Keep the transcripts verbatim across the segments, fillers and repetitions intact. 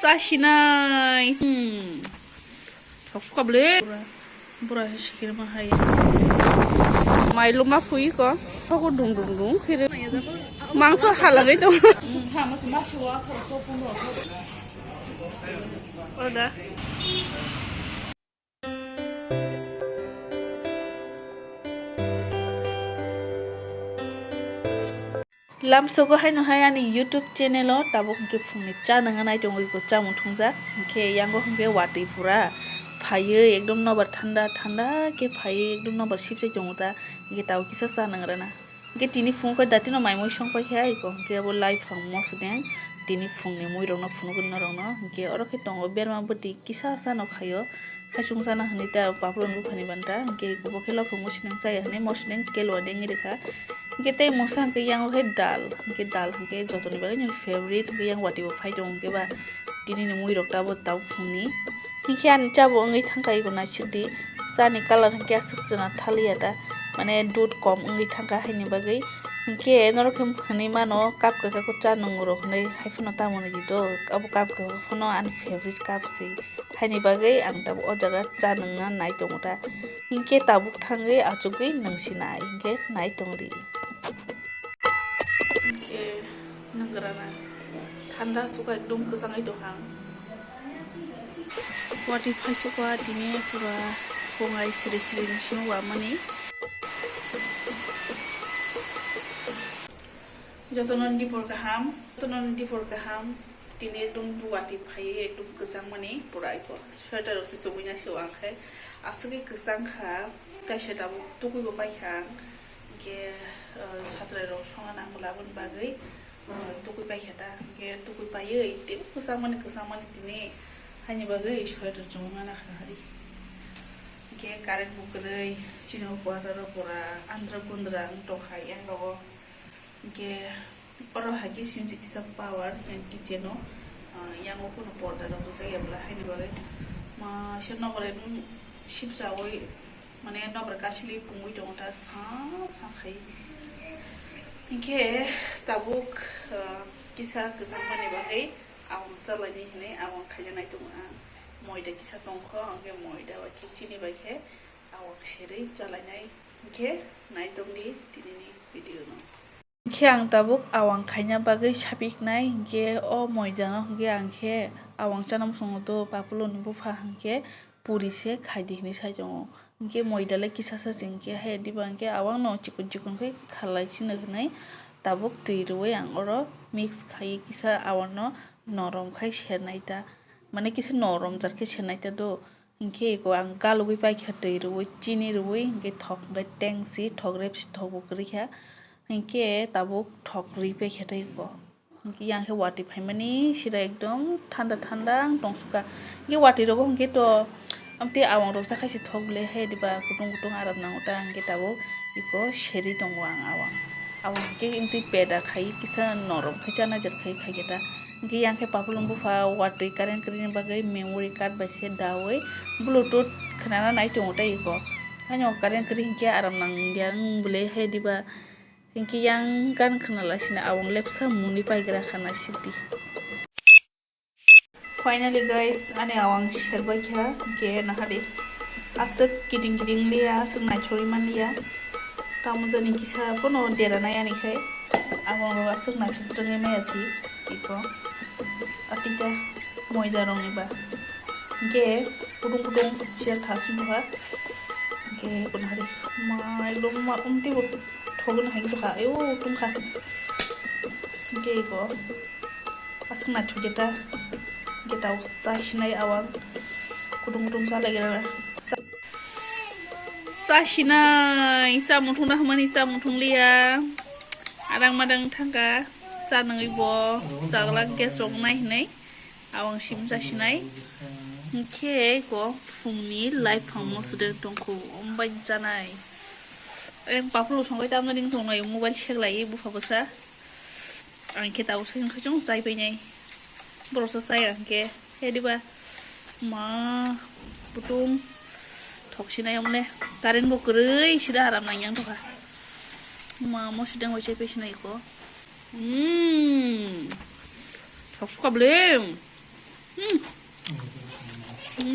Chasinai. Hmm. Thok kable. Bura, bura sikir ma hai. Mai luma phui ko. Thok dung dung dung khire. Mangso halangwi tong. Oda. Lamsogo haino hai ani YouTube channel o tabuk hwnkhe phungni cha nangna nai tongwi bo chamung thungjak, hwnkhe yango hwnkhe watwi pura phaiwi ekdom nobar thanda thanda khe phaiwi ekdom nobar sipsai tongo ta, hwnkhe tabuk kisa cha nangrana. Hwnkhe tini phung khe datino mai mui song paikha aiko, hwnkhe abo lai phang mosodeng tini phungni muirokno phunukgwi norokno, hwnkhe oro khe tongo berma bwtwi kisa sa no khaio, khaichung sana hwnwi ta paphuruni buphani banta, hwnkhe bo khe lokhong mosodeng chaya hwnwi mosodeng kelwa dengwi rwkha, hwnkhe tei mungsa hwnkhe yango khe dal, hwnkhe dal hwnkhe jotoni bagwino favorite, hwnkhe yang watwi bo phai tongo hwnkhe ba tinini muirok tabuk tabuk phungni. Hinkhe ani chabo wngwi thangkha ego naisik di. Chani colour hinkhe aswk chwna thaliya da, mane dud kom wngwi thangkha haini bagwi. Hinkhe norok khe hwnwi mano cup kwkhwrang cha nwngo rok hwnwi, haiphano tamo nini do, abo cup kwkhwrang phano ani favorite cup se. Haini bagwi ang tabuk o jaga cha nwngna nai tongo da. Hinkhe tabuk thangwi achugwi nwngsinai hinkhe nai tongdi. Hinkhe nwngrana thanda sukha ekdom kwchangwi tongkha ang. Watwi phaisukha tini pura phungai siri siri ni simi wamani. Jotono ni dipor kaham, jotono ni dipor kaham. Tini ekdom watwi phaiwi ekdom kwchangmani pura iko sweater rok se chumui nai se ang khai aswkhe kwchang kha. Kaisa tabuk tukui bo paikha ang. Hinkhe, uh, satrai rok songna nango laboni bagwi, uh, tukui paikha ta. Hinkhe tukui paiwi teibo kwchangmani, kwchangmani tini haini bagwi sweater chumui mana kha hari. Hinkhe current bo kwrwi, chini o quarter o pura andra kundra wng tongkha yang rogo. Hinkhe oro hai khe simi se kisa power, eh, kitchen o, ah, yango kunu porda rok rijak ya bwla haini bagwi. Ma se nokbar ekdom sipchawi, mane nokbar kasili pungwi tongo ta sa sa khai. Hinkhe tabuk, ah, kisa kwchangmani bagwi awang chalaini hinwi awang khaina nai tongo ang. Moida kisa tongkho, hinkhe moida bai khe chini bai khe awang serwi chalainai. Hinkhe nai tongdi tinini video no. Hinkhe ang tabuk awang khaina bagwi sapiknai, hinkhe o moidano hinkhe ang khe awang chana muchungo do, bapuloni bupha hinkhe puri se khaidi hinwi sai tongo. Hinkhe moida le kisa sa se hinkhe hai diba hinkhe awang no chikon chikon khe khalai sino hinwi tabuk twi rwui ang oro mix khaiwi kisa awang no norom khai sernai ta, mane kisa norom jar khe sernai ta do. Hinkhe eko ang galugwi paikha twi rwui, chini rwui, hinkhe thok hinkhe tengsi, thok repsi, thok bo kwrwikha. Hinkhe tabuk thok rwi paikha tei eko. Hinkhe yang khe watwi phaimani sida ekdom thanda thanda wng tongsuka. Hinkhe watwi rogo hinkhe to amtwi awang rok chakhaise thok le he diba kutung kutung aram nango ta, hinkhe tabuk eko seri tongo ang awang. Awang hinkhe amtwi peda khai kisa norom khai chana jer khai khai khe ta. Hinkhe yang khe papulung bupha watwi current kwrwini bagwi memory card bai se daui bluetooth khwnana nai tongo tei eko. Haino current kwrwi hinkhe aram nang ya wng bwle he diba. Hinkhe yang gan khwnala sini awang lepsa muni paigra khana sidi. Finally guys, ani awang serbai kha, hinkhe nahadi aswk kiting kiting liya, aswk naithogwi man liya. Tamo jani kisa bono dera nai ani khai. Awang rok aswk naithok twrwngwi maya si iko. Atita moida rokni ba. Hinkhe kutung kutung sia thasung bwkha. Hinkhe kunhari ma ekdom ma umtwi bo thogwi hai wngkha. Ayo tungkha. Hinkhe iko. Aswk naithok khe ta, khe ta o chasinai awang kutung kutung chalai gra. Chasinai, cha muthung na hwnmani cha muthung liya. Adang madang thangkha, cha nangwi bo chagla gas rok nai hinwi. Awang sim chasinai. Hinkhe ko phungni lai phang mosodeng tongkho, ombai chanai. Ayang papru songwi tamna ring tongnai, mobile seklai bupha bwsa. Ang khe tabuk sai wngkha chwng chai painai. Boroksa chaya hinkhe. He diba? Ma, kutung. Thoksinai omle. Current bo kwrwi sida aram nang yang tokha. Ma, mosodeng bai chai paisinai ko. Hmm. Thok kable.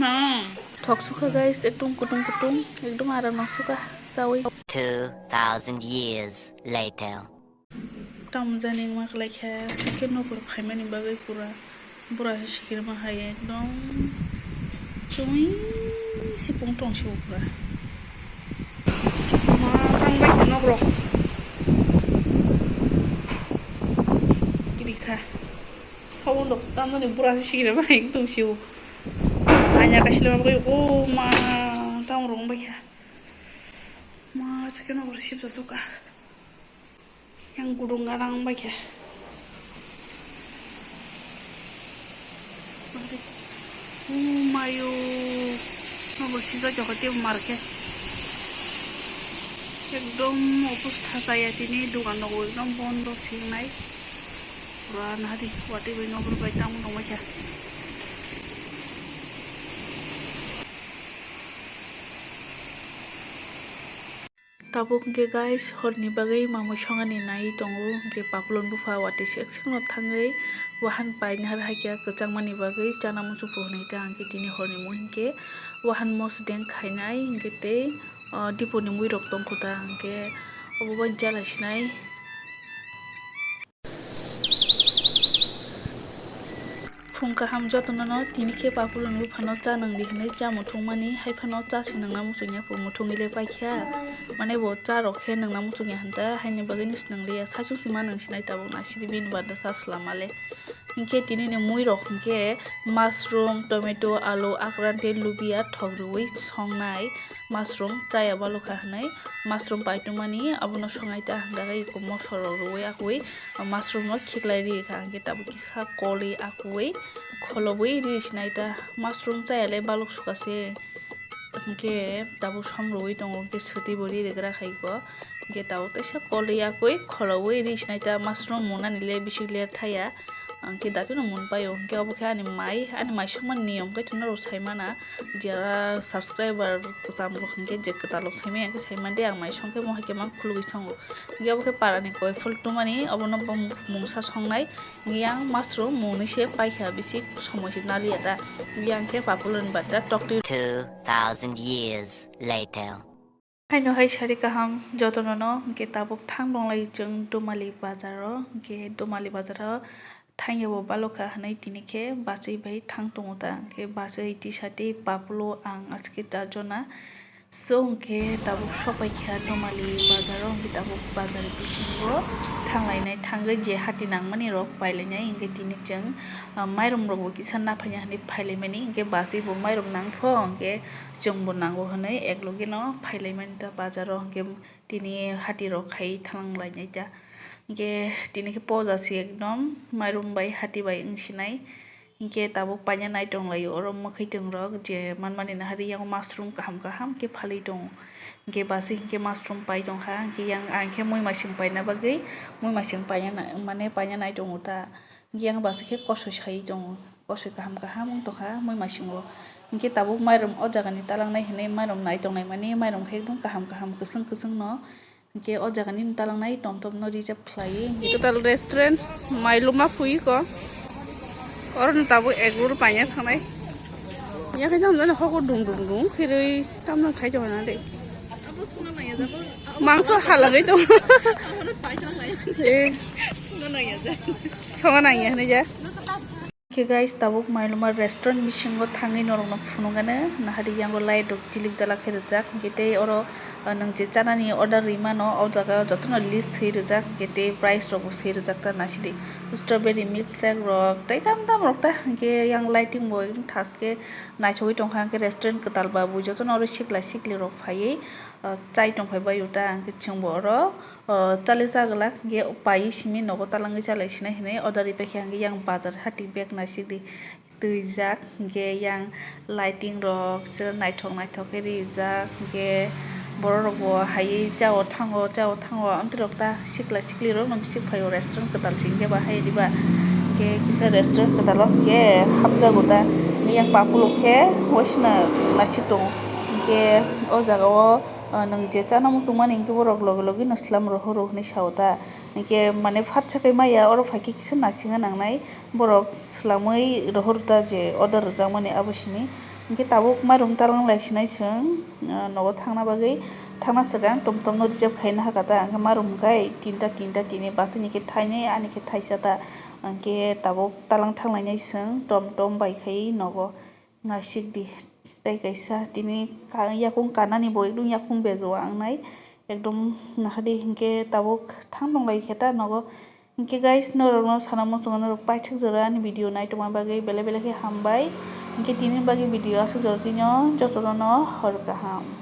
Thok sukha guys, ekdom kutung kutung, ekdom aram nang sukha chawi. Two thousand years later. Tamo jani wngma kwlaikha, second nokbar phaimani bagwi pura bura se sikirma hai ekdom chumui sipung tong se o pura. Ma tang bai kha nokrok. Kirikha. Sound rok tamani bura se sikirma hai ekdom se o. Anya kaisile ma bagwi o ma tamo rok wngbai kha. Ma second nokbar sip sukha. Yang gudung gadang bai khe. Umayo. Abo sijak jokhe tei mar khe. Ekdom office thachaya tini dogan rok ekdom bondo singnai. Pura nahadi watwi bai nokbar bai tamo tongbai khe. Tabuk hwnkhe guys, horni bagwi mamui songani naiwi tongo, hwnkhe papulon bupha watwi sek sekno thangwi wahan painai hai khe kwchangmani bagwi chana muchungkhu hwnwi ta hwnkhe tini horni mui hwnkhe wahan mosodeng khainai hwnkhe tei, o, diponi muirok tongkhu ta hwnkhe obo bai chalai sinai. Phung kaham jotono no tini khe papulon buphano cha nang di hwnwi cha muthungmani, hai phano cha se nangna muchungya, muthungwi le paikha. Mane bo cha rok khe nangna muchungya hwn ta, haini bagwi ni se nang liya, saichung se ma nang sinai tabuk na sidi bini bada cha swlama le. Hinkhe tini ni mui rok hinkhe mushroom, tomato, alu, akran tei lubia thok rwui songnai. Mushroom chaya balokha hwnwi mushroom paitwmani abono songnai ta hwnjagai eko moso rok rwui akui mushroom no khiklai rikha hwnkhe tabuk kisa kolwi akui kholobwi ri sinai ta mushroom chaya le balok sukha se hwnkhe tabuk som rwui tongo hwnkhe swtwi bo ri rwgra khai eko hwnkhe tabuk teisa kolwi akui kholobwi ri sinai ta mushroom munani le bisik ler thaya hwnkhe dachuno mun paio hwnkhe obo khe ani mai ani mai songmani niyom khe norok sai mana. Jara subscriber kwcham rok hinkhe je kwtal rok saimanya khe saimande ang mai songkhe mo hai khe mang khulugwi songo. Hinkhe obo khe parani koi phul tumani obono bo mungsa songnai. Yang mushroom mungni se paikha bisi somoi se naliya ta. Yang khe papulon bata toktwi. Two thousand years later. Haino hai sari kaham jotono no hinkhe tabuk thang tonglai chwng Dumali bazar o hinkhe Dumali bazar o. Thangya bo balokha hwnwi tini khe bachwi bai thang tongo ta, hwnkhe bachwi tisa tei papulo ang aswk khe charjona. So hwnkhe tabuk sopai kha Dumali bazar o, hwnkhe tabuk bazar bisingo thanglainai, thangwi je hati nangmani rok pailainai, hwnkhe tini chwng, ah, mairum rok bo kisa naphaina hwnwi phailaimani, hwnkhe bachwi bo mairum nangkho, hwnkhe chwng bo nango hwnwi eklogi no phailaimani ta bazar o, hwnkhe tini hati rok khai thanglainai ta. Hwnkhe tini khe poja se ekdom mairum bai hati bai wng sinai. Hwnkhe tabuk paina nai tong laio oro mwkhwtwng rok je manmani nahari yango mushroom kaham kaham khe phalwi tongo. Hwnkhe bachwi hwnkhe mushroom pai tongkha, hwnkhe yang ang khe muimasing paina bagwi muimasing paina na-, mane paina nai tongo ta. Hwnkhe yang bachwi khe kosoi sai tongo, kosoi kaham kaham wng tongkha muimasingo. Hwnkhe tabuk mairum o jagani talangnai hinwi mairum nai tonglaimani, mairum khe ekdom kaham kaham kwchwng kwchwng no. Hwnkhe o jagani talangnai tom tom no reserve khlaiwi. Kwtal restaurant mai luma phui ko. Oro no tabuk egg roll paina thangnai. Yakhe tamo jani hoko dung dung dung khirwi tamno khai tongna de. Mangso halangwi tong. Eh. Songo nangya hwnwi ja. Khe guys, tabuk Mailuma restaurant bisingo thangwi norokno phunukgano, nahari yango light rok jilik jalak khe rijak, hwnkhe tei oro, ah, nwng je chanani order rwi mano, o jaga o jotono list swi rijak, hwnkhe tei price rok bo swi rijak ta naisidi. Strawberry milkshake rok tei tam tam rok ta, hwnkhe yang lighting bo thaske naithogwi tongkha, hwnkhe restaurant kwtal ba bo jotono oro sikla sikli rok phaiwi, ah, chai tongphai baio ta, hwnkhe chwngbo oro, O, chale chaglak, hwnkhe paiwi simi nogo talangwi chalai sinai hinwi order ripaikha, hwnkhe yang bazar hati bag naisik di twijak, hwnkhe yang lighting rok se naithok naithok khe rijak, hwnkhe borok rok bo haiwi chao thango, chao thango, amtwi rok ta sikla sikli rok no bisik phaio, restaurant kwtal se hwnkhe ba hai diba, hwnkhe kisa restaurant kwtal o hwnkhe hapjago ta, hwnkhe yang papulo khe waisna naisik tongo, hwnkhe o jaga o. Ah, nwng je chana muchungmani hinkhe borok logi logi no swlam rohoro hinwi sao ta. Hinkhe mane phatsa khe maya oro phaikhe kisa naisingna nangnai borok swlamwi rohor ta je order rwjakmani abo simi. Hingke tabuk mairum talang lai sinai chwng, ah, nogo thangna bagwi. Thangna swkang tom tom no reserve khaina hakha ta, hingke mairum hingkai tinta, tinta tini bus ni khe thainwi, ani khe thaisa ta. Hingke tabuk talang thang lainai chwng tom tom bai khai nogo. Naisik di. Tei kaisa tini ka-, yakung kanani bo ekdum yakung bejo ang nai. Ekdum nahadi hingke tabuk thang tong lai khe ta nogo. Hingke guys, norok no sana muchungo norok paithak jora ani video nai tongma bagwi belai belai khe hambai. Hingke tini bagwi video aswk jora tino joto no hor kaham.